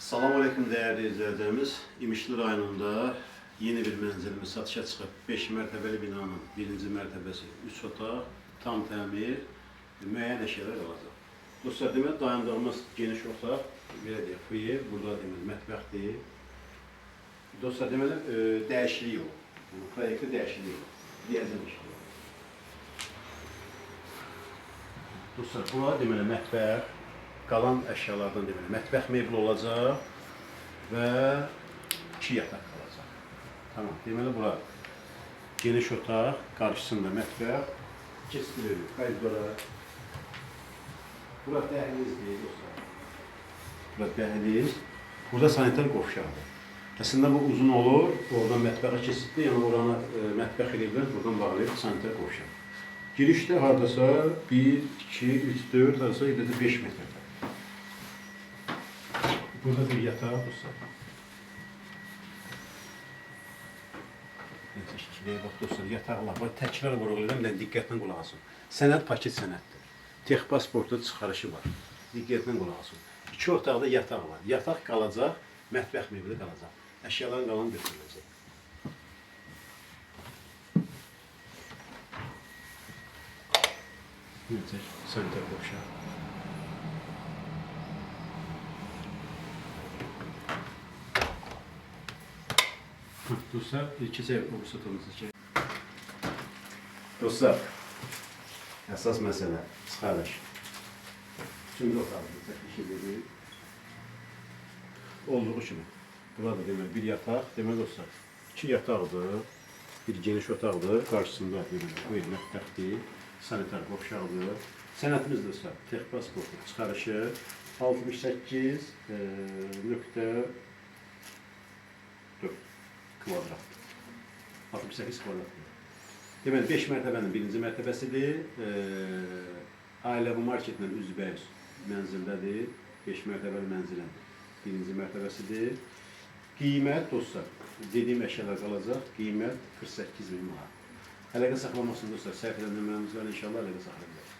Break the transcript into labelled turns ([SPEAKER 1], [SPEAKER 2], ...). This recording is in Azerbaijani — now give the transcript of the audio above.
[SPEAKER 1] Salam aleyküm değerli izleyicilerimiz. İmişli rayonunda yeni bir mənzilimiz satışa çıxıb. 5 mərtəbəli binanın birinci mərtəbəsi 3 otaq, tam təmir, müəyyən əşyalar qalacaq. Dostlar, deməli dayandığımız geniş otaq, belə deyək, foyer, burada deməli mətbəxdir. Dostlar, deməli dəyişiklik olub. Yəni, proyektdə dəyişiklik olub. Deyəcəm işlik. Dostlar, bura deməli mətbəx, qalan əşyalardan deməli mətbəx mebeli olacaq və 2 yataq qalacaq. Tamam, deməli bura geniş otaq, qarşısında mətbəx, keçidiririk koridora. Bura dəhlizdir dostlar. Bura dəhliz. Burada sanitar qovşaqdır. Əslində bu uzun olur, oradan mətbəxə keçiddir, yəni oranı mətbəx eləyiblər, buradan bağlayıb sanitar qovşaq. Girişdə hardasa 1, 2, 3, 4, hardasa bir də 5 metrdir. Burada bir yataq dostlar. Neyse, şəkilləyə bax dostlar, yataqlar var. Təkrar vurğulayıram, bir dənə diqqətlə qulaq asın. Sənəd paket sənəddir. Texpasportda çıxarışı var. Diqqətlə qulaq asın. İki otaqda yataq var. Yataq qalacaq, mətbəx mebeli qalacaq. Əşyaların qalanı götürüləcək. Necə? Sanitar qovşaq. Dostlar, keçək o otağımıza keçək. Dostlar, əsas məsələ çıxarış. Üçüncü otaqdır, çəkiliş edirik. Olduğu kimi. Burada deməli bir yataq, deməli dostlar, iki yataqdır, bir geniş otaqdır, qarşısında deməli bu mətbəxdir, sanitar qovşaqdır. Sənədimiz dostlar, texpasportu çıxarışı 68 nöqtə 4 kvadrat. 68 kvadrat. Deməli 5 mərtəbənin birinci mərtəbəsidir. Ailəvi marketlə üzbəüz mənzildədir. 5 mərtəbəli mənzilin birinci mərtəbəsidir. Qiymət dostlar, dediyim əşyalar qalacaq. Qiymət 48 min manat. Əlaqə saxlamaq üçün dostlar, səhifədə nömrəmiz var. İnşallah əlaqə saxlaya bilərsiniz.